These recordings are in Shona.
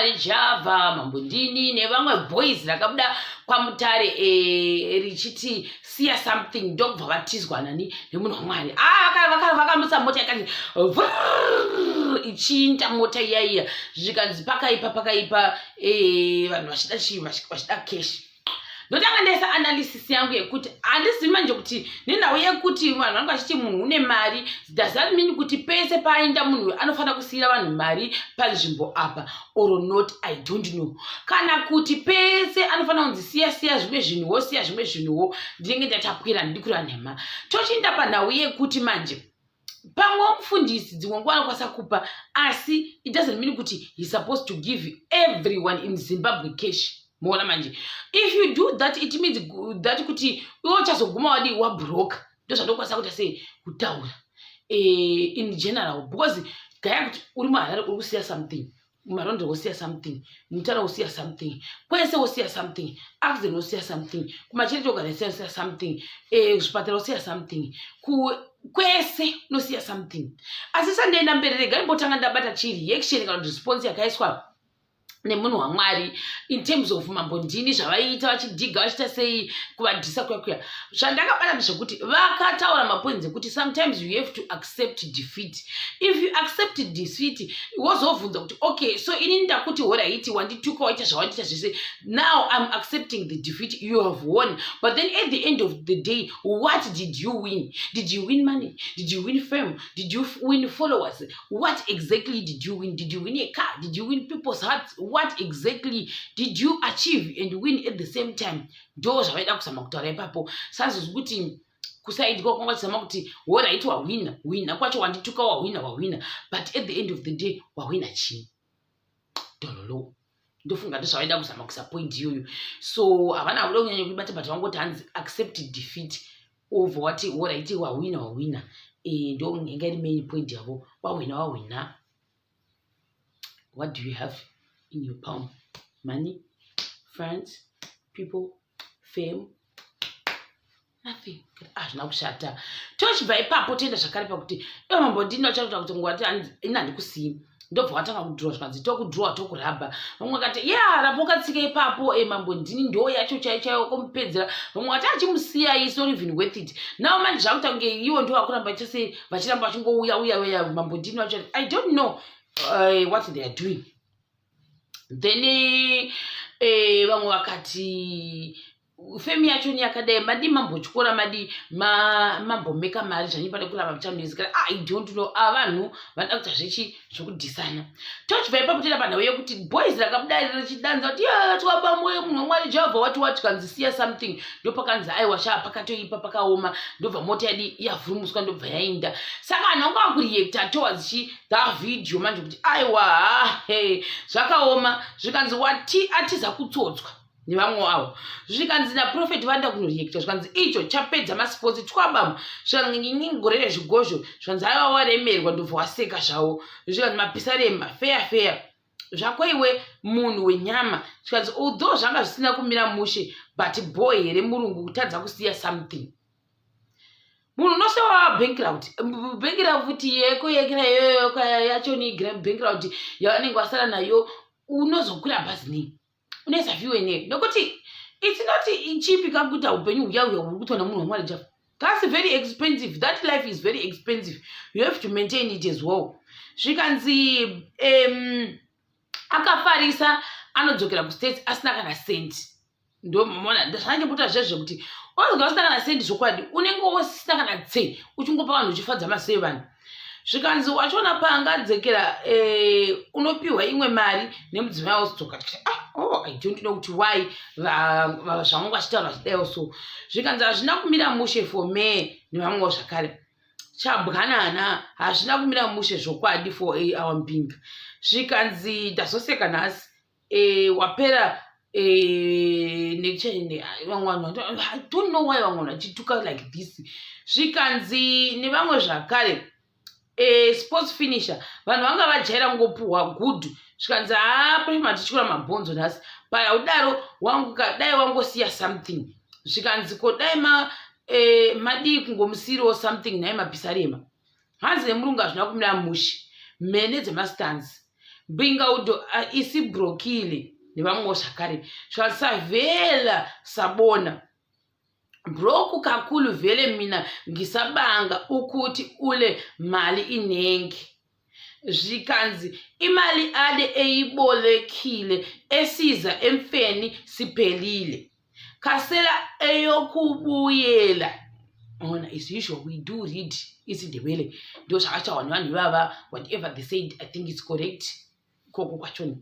waMwari Java, Mambondini nevamwe boys rakabuda kwaMutare richiti siya something, ndokubva vatizwa nani nemunhu waMwari. Ah, vakamutsa mota yakanzi ichiinda mota iyaiya, zvikanzi pakaipa, pakaipa, vanhu vachida chii? Vachida cash. Ndotanga ndaisa analysis yangu yekuti handizivi manje kuti nenhau yekuti vanhu vanenge vachiti munhu une mari, does that mean kuti pese paaenda munhu anofanira kusiyira vanhu mari panzvimbo apa or not? I don't know. Kana kuti pese anofanira kunzi siya, siya zvimwe zvinhuwo, siya zvimwe zvinhuwo. Ndinenge ndatapwira, ndidi kureva nhema. Tochiinda panhau yekuti manje pamwe mufundisi dzimwe nguva anokwanisa kupa, asi it doesn't mean kuti he supposed to give everyone in Zimbabwe cash. Muona manje, if you do that, it means that kuti iwe uchazoguma wadi wabroka. Ndozvandokwanisa kuita sei kutaura in general, because gaya kuti uri muHarare, uri kusiya something, muMarondera wosiya something, Mutare wosiya something, kwese wosiya something, accident wosiya something, kumacharity organization wosiya something, zvipatara wosiya something, kwese unosiya something. Asi sandienda mberi, rega imbotanga ndabata chireaction kana kuti response yakaiswa nemunhu waMwari in terms of Mambondini, zvavaiita vachidhiga, vachiita sei, kuvadhisa kuya kuya. Zvandakabata ndezvekuti vakataura mapoints ekuti sometimes you have to accept defeat. If you accept defeat, wozobvunza kuti okay, so inini ndakuti alright, wandituka, waita zvawandiita zvese, now I'm accepting the defeat, you have won, but then at the end of the day, what did you win? Did you win money? Did you win fame? Did you win followers? What exactly did you win? Did you win a car? Did you win people's hearts? What exactly did you achieve and win at the same time? Ndo zvavaida kuzama kutaura ipapo. Sazozvi kuti kusaidwa kwanga chizama kuti alright, wahwina, hwina kwacho, wandituka, wahwina, wahwina, but at the end of the day wahwina chii? Dololo. Ndofunga ndozvavaida kuzama kuisa point iyoyo. So havana kuda kunyanya kuibata, but vangoti hanzi accept defeat, obva wati alright, wahwina, wahwina. Ndo inga iri main point yavo. Wahwina, wahwina, what do you have in your palm? Money, friends, people, fame? Nothing. Hazvina kushata. Tochibva ipapo toenda zvakare pakuti ivo Mambondini vachakuta kuti ngwati ini handikusii, ndobva watanga kudhirowa, zvikanzi tokudhirowa, tokurabha. Vamwe vakati ya rapa ukatsika ipapo. Mambondini ndo yacho chaiyo chaiyo komupedzera. Vamwe vati achimusiya, is not even worth it now. Manje zvakuita kunge ivo ndo vakuramba chase, vachiramba vachingouya uya uya. Mambondini vacho, I don't know what they are doing. Then vamwe vakati fame yacho ni yakadai, madi mambotyora, madi mambomeka mari zvanyi pane kuramba muchamusikana. Ah, I don't know. A vanhu vanoda kuita zvechi zvokudhisana. Tochibva ipapo toenda panhau yekuti boys rakabuda richidanza kuti twabamwe munhu waMwari Jehovha wati wati kanzi siya something, ndopakanzi aiwa sha, pakatoipa, pakaoma, ndobva mota yadi yavhurumuswa, ndobva yainda. Saka vanhu vanga vakureacta towards chi that video manje kuti aiwa, he, zvakaoma. Zvikanzi wati atiza kutsotswa nevamwe vavo. Zvikanzi naprofeti vaenda kunoreacta, zvikanzi icho chapedza masports, twabam. Zvikanzi gore rezvigozho, zvikanzi aiwa, waremerwa, ndobva waseka zvavo. Zvikanzi mapisarema feya feya zvako iwe munhu wenyama. Zvikanzi although zvanga zvisina kumira mushe, but boy here murungu kutadza kusiya something? Munhu unosewa bankrupt, bankrupt yeko yekera iyoyo yacho ni bankrupt yavanenge vasara nayo, unozokwira bhazi nei? Unoisa fuel nei? Nokuti it's not cheap kakuita upenyu huya huya huri kuitwa nemunhu waMwari Java. That's very expensive. That life is very expensive. You have to maintain it as well. Zvikanzi akafarisa anodzokera kuStates asina kana sendi. Ndomona zvanchimboita zvezvo kuti ozga usina kana sendi, zvokwadi unenge usina kana tse, uchingopa vanhu, uchifadza masei vanhu. Zvikanzi wachiona paangadzekera unopiwa imwe mari nemudzimai wozodzoka. Tikati ah, oh, I don't know kuti why zvavanga vachitaura vachidaiwo. So zvikanzi hazvina kumira mushe for me nevamwewo zvakare chabwanana, hazvina kumira mushe zvokwadi for our mbinga. Zvikanzi ndazoseka nhasi, wapera vamwe vanhu. I don't know why vamwe vanhu vachituka like this. Zvikanzi nevamwe zvakare, sports finisher, vanhu vanga vajaira kungopuhwa good. Zvikanzi haa, prema tichikura mabhonzo nhasi paudaro wangu, dai wangosiya something. Zvikanzi ko dai madii kungomusiyirawo something nhai mapisarema? Hanzi nemurungu hazvina kumira mushe, mhene dzemastanzi. Mbingaudo isibrokile nevamwewo zvakare zvasavhela sabona broku kakhulu vele mina ngisabanga ukuthi ule mali inengi zvikanzi imali ade eyibolekhile esiza emfeni siphelile khasela eyokubuyela ona as usual we do read isindebele ndo zvakataurwa nevanhu ivava. Whatever they said, I think it's correct ikoko kwachoni.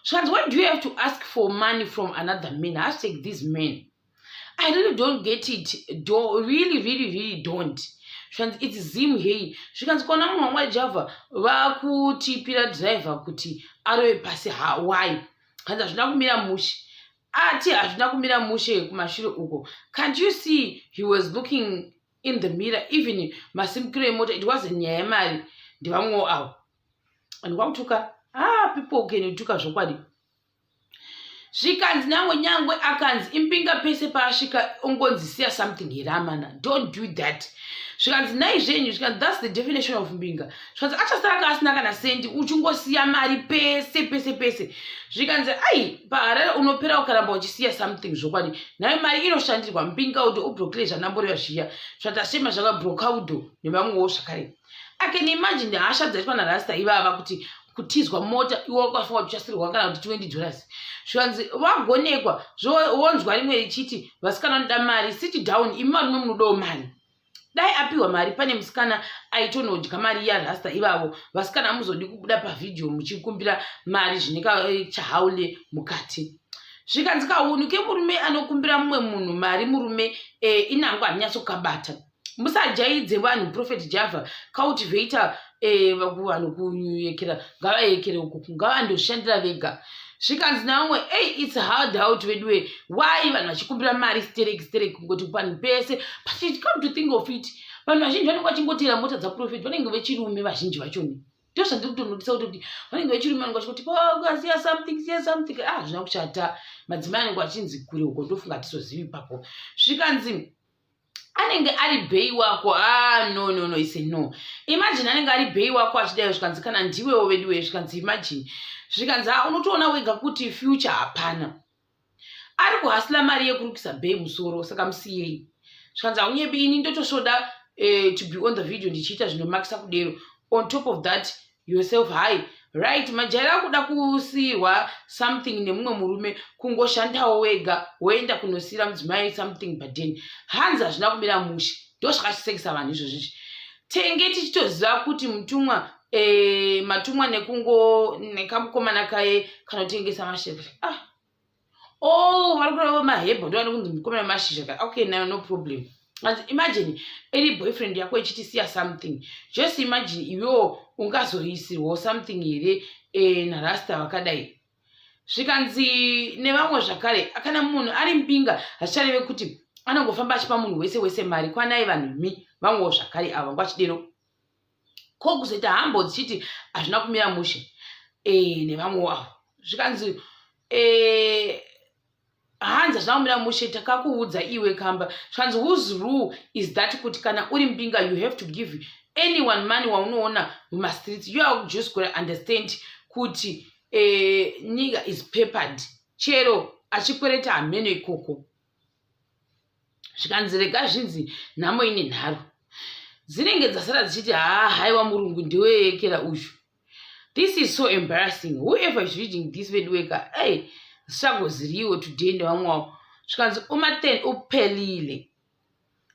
Zvikanzi, why do you have to ask for money from another man? #ThisMan. I really don't get it. Do, really, really, really don't. Zvikanzi, it's Zim hey. Zvikanzi, kona munhu wamwari Java vakutipira driver kuti arove pasi. Why? Hanzi hazvina kumira mushe. Ati hazvina kumira mushe kumashure uko. Can't you see he was looking in the mirror? Even masimukiro emota, it wasn't nyaya yemari. Ndevamwewo avo vanhu kwakutuka. Ah, people can tuka zvokwadi. Zvikanzi nangwe nyangwe akanzi imbinga pese paasvika ongonzi siya something here amana, don't do that. Zvikanzi nai zvenyu. Zvikanzi, that's the definition of mbinga. Zvikanzi achasara ka asina kana sendi, uchingosiya mari pese pese pese. Zvikanzi ai, paHarare unopera ukaramba uchisiya something zvokwadi. Nayo mari inoshandirwa. Mbinga udo ubrokile zvanamboreva zviya zvatashema zvakabrokaudo nevamwewo zvakare. I can imagine hasha dzaitwa narasta ivava kuti kutizwa mota iwe wakafunga kuti uchasirwa kana kuti $20. Zvikanzi vagonekwa wonzwa rimwe richiti vasikana vanoda mari. Sit down imi varume munodawo mari. Dai apiwa mari pane musikana aitonodya mari yarasta ivavo. Vasikana amuzodi kubuda pavhidhiyo muchikumbira mari zvine kachahaule mukati. Zvikanzi kahunhu kemurume anokumbira mumwe munhu mari murume inango hanyatsokabata. Musajaidze vanhu. Prophet Java cultivator, vanhu kuyekera ngavayekere uku, ngavandoshandira vega. Zvikanzi navamwe, ei, it's hard out veduwe. Why vanhu vachikumbira mari stereki stereki kungoti panhu pese? But come to think of it, vanhu vazhinji vanenge vachingotera mota dzaprophet vanenge vechirume vazhinji vachoni. Ndo zvandiri kutonotisa kuti vanenge vechirume vanenge vachingoti siya something, siya something. Ah, zvina kushata. Madzimai anenge vachinzi kure uko, ndofunga hatizozivi ipapo. Zvikanzi anenge ari bae wako. Ah, no, no, no, ise no. Imagine anenge ari bae wako achidai. Zvikanzi kana ndiwewo veduwe. Zvikanzi imagine. Zvikanzi ha, unotoona wega kuti future hapana. Ari kuhasila mari yekurukisa bae musoro, saka musiyei. Zvikanzi haunyebi, ini ndotosvoda to be on the video ndichiita zvinomakisa kudero. On top of that yourself hai right majaira kuda kusiyirwa something nemumwe murume, kungoshandawo wega woenda kunosiyira mudzimai something. But then hanzi hazvina kumira mushe. Ndo zvakachisekesa vanhu izvozvizvi. Tenge tichitoziva kuti mutumwa matumwa nekungo nekamukomana kaye kanotengesa mashizha. Ah, oh, vari kureva mahebho, ndo vane kunzi mukomana mashizha ka. Okay, now no problem. Imagine iri boyfriend yako ichiti siya something. Just imagine, iwewo ungazoisirwawo something here narasta vakadai? Zvikanzi nevamwe zvakare, kana munhu ari mbinga hazvichareve kuti anongofamba achipa munhu wese wese mari. Kwanai vanhu mi vamwewo zvakare ava ngwachidero ko kuzoita hambo dzichiti hazvina kumira mushe nevamwewo avo. Zvikanzi hanzi hazvina kumira mushe, takakuudza iwe kamba. Zvikanzi, whose rule is that kuti kana uri mbinga you have to give anyone money waunoona mumastreets? You are just gonna understand kuti nigga is peppered chero achikwereta hameno ikoko. Zvikanzi rega zvinzi nhamo ine nharo dzinenge dzasara dzichiti haa, haiwa, murungu ndiweyekera uyu. This is so embarrassing. Whoever is reading this veduweka, ei, zvichagoziriwo today nevamwe wavo. Zvikanzi umaten uphelile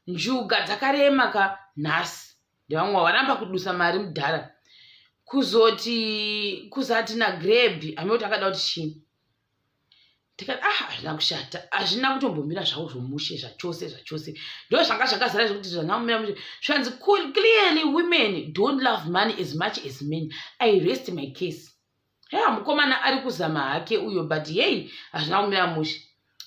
njuga dzakarema ka nhasi ndevamwe varamba kudusa mari mudhara kuzoti kuzati nagreb hamekuti akada kuti chii. Tikati ah, hazvina kushata, hazvina kutombomira zvavo zvomushe zvachose zvachose. Ndo zvanga zvakazara zvekuti zvanakumira mushe. Zvikanzi, clearly women don't love money as much as men. I rest my case. Heya, mukomana ari kuzama hake uyo, but hei, hazvina kumira mushe.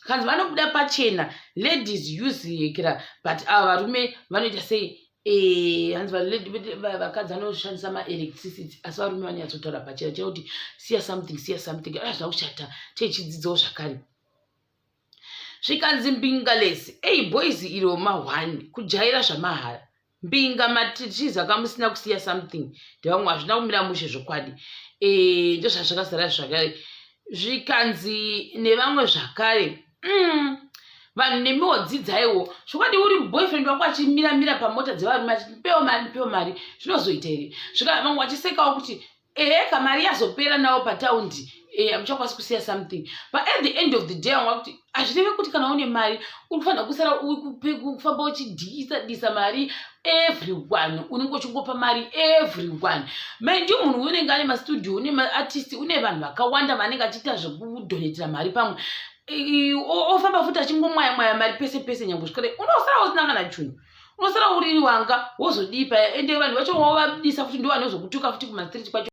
Kanzi vanobuda pachena. Ladies use yekera, but ava varume vanoita sei? Hanzi vakadzi vanoshandisa maelectricity, asi varume vanonyatsotaura pachena chena kuti siya something, siya something. Hazvina kushata, techidzidzawo zvakare. Zvikanzi mbingalesi ei boys iro ma1 kujaira zvamahara. Mbinga matichiza kamusina kusiya something ndevamwe, hazvina kumira mushe zvokwadi. Ndozvazvakazara zvakare, zvikanzi nevamwe zvakare, Vanhu nemiwo dzidzaiwo zvokwadi. Uri boyfriend wako achimiramira pamota dzevarume achiti, "Ndipewo mari, ndipewo mari," zvinozoita here? Zvika vamwe vachisekawo kuti ehe, kamari yazopera nawo pataundi, hamuchakwanisi kusiya something. But at the end of the day, vamwe vakuti hazvirevi kuti kana une mari uri kufanira kusara kufamba uchidhisa disa mari everyone, unenge uchingopa mari everyone. Mind you, munhu unenge ane mastudio, une maartist, une vanhu vakawanda vanenge achiita zvekudonetera mari. Pamwe ofamba futi achingomwaya mwaya mari pese pese, nyange zvikare unosara usina kana chinhu, unosara uri wanga wozodipa. Ende vanhu vacho wavadisa futi, ndo vanozokutuka futi kumastreet kwacho.